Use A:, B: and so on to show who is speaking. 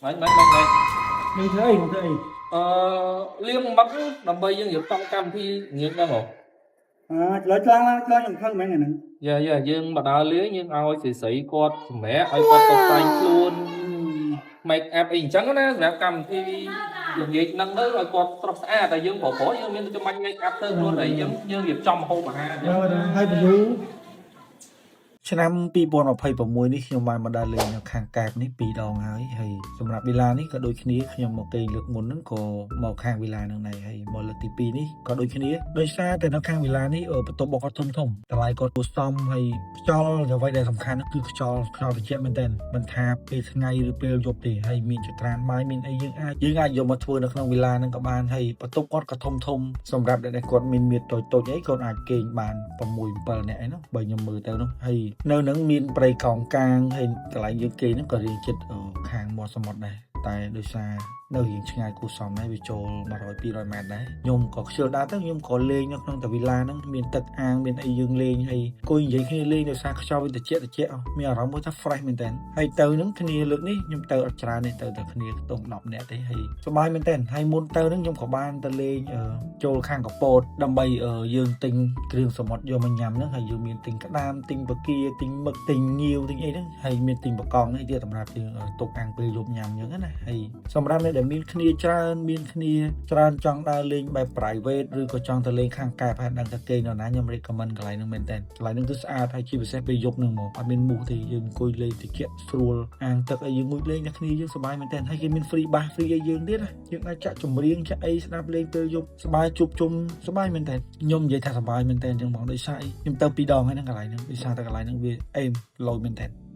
A: មិនមិនមិនមិន
B: នឹងធ្វើអីនឹងធ្វើអី
A: អឺលាងមឹកដើម្បីយើងរៀបចំកម្មវិធីងាកហ្នឹងហ៎
B: អាឆ្លើយឆ្លងឡើងឆ្លើយខ្ញុំធ្វើមែនហ្នឹង
A: យ៉ាយ៉ាយើងមកដើរលេងយើងឲ្យស្រីស្រីគាត់សម្រាប់ឲ្យគាត់តុបតែងខ្លួន make up អីអញ្ចឹងណាសម្រាប់កម្មវិធីល្ងាចហ្នឹងទៅឲ្យគាត់ស្រស់ស្អាតតែយើងប្រុសៗយើងមានចាំបាច់ make up ទៅខ្លួនតែយើងយើងរៀបចំម្ហូបអាហារអញ្ចឹង
B: ហើយបញ្យូ
C: ឆ្នាំ2026នេះខ្ញុំបានមកដើរលេងនៅខាងកែបនេះពីរដងហើយហើយសម្រាប់វីឡានេះក៏ដូចគ្នាខ្ញុំមកគេងលើកមុនហ្នឹងក៏មកខាងវីឡាហ្នឹងដែរហើយមកលើកទី2នេះក៏ដូចគ្នាដោយសារតែនៅខាងវីឡានេះបន្ទប់របស់គាត់ធំធំតម្លៃគាត់គួរសមហើយខ្យល់អ្វីដែលសំខាន់គឺខ្យល់ខ្យល់ត្រជាក់មែនទែនមិនថាពេលថ្ងៃឬពេលយប់ទេហើយមានចក្រានបាយមានអីយើងអាចយើងអាចយកមកធ្វើនៅក្នុងវីឡាហ្នឹងក៏បានហើយបន្ទប់គាត់ក៏ធំធំសម្រាប់អ្នកដែលគាត់មានមាឌតូចតូចអីគាត់អាចគេងបាន6 7នាក់អីនោះបើខ្ញុំមើលទៅនោះហើយនៅហ្នឹងមានព្រៃកោងកាងហើយកន្លែងយើងគេងហ្នឹងក៏រៀងចិត្តខាងមាត់សមុទ្រដែរតែដោយសារនៅរៀងឆ្ងាយគួរសមដែរវាចូល100 200ម៉ែត្រដែរខ្ញុំក៏ខ្ជិលដើរទៅខ្ញុំក៏លេងនៅក្នុងតាវីឡាហ្នឹងមានទឹកអាងមានអីយើងលេងហើយអង្គុយនិយាយគ្នាលេងដោយសារខ្យល់វាត្រជាក់ត្រជាក់មានអារម្មណ៍មួយថា fresh មែនតើហើយទៅហ្នឹងគ្នាលើកនេះខ្ញុំទៅអត់ច្រើនទេទៅតែគ្នាខ្ទង់10នាក់ទេហើយសប្បាយមែនតើហើយមុនទៅហ្នឹងខ្ញុំក៏បានទៅលេងចូលខាងកពតដើម្បីយើងទិញគ្រឿងសមុទ្រយកមកញ៉ាំហ្នឹងហើយយើងមានទិញក្តាមទិញបកាទិញមឹកទិញងាវទិញអីហ្នឹងហើយមានទិញបកង់អីទៀតសម្រាប់យើងទុកអាំងពេលយប់ញ៉ាំអញ្ចឹងណាហើយសម្រាប់អ្នកដែលមានគ្នាច្រើនមានគ្នាច្រើនចង់ដើរលេងបែប private ឬក៏ចង់ទៅលេងខាងកែបហើយដឹងថាគេនៅណាខ្ញុំ recommend កន្លែងហ្នឹងមែនតើកន្លែងហ្នឹងគឺស្អាតហើយជាពិសេសពេលយប់ហ្នឹងមកអត់មានមូសទេយើងអង្គុយលេងតិចស្រួលអាងទឹកអីយើងងូតលេងតែគ្នាយើងសប្បាយមែនតើហើយគេមាន free bass free អីយើងទៀតណាយើងអាចចាក់ចម្រៀងចាក់អីស្ដាប់លេងពេលយប់សប្បាយជួបជុំសប្បាយមែនតើខ្ញុំនិយាយថាសប្បាយមែនតើអញ្ចឹងហ្មងដោយសារអីខ្ញុំទៅពីរដងហើយហ្នឹងកន្លែងហ្នឹងដោយសារតែកន្លែងហ្នឹងវាអេមឡូយមែនតើ។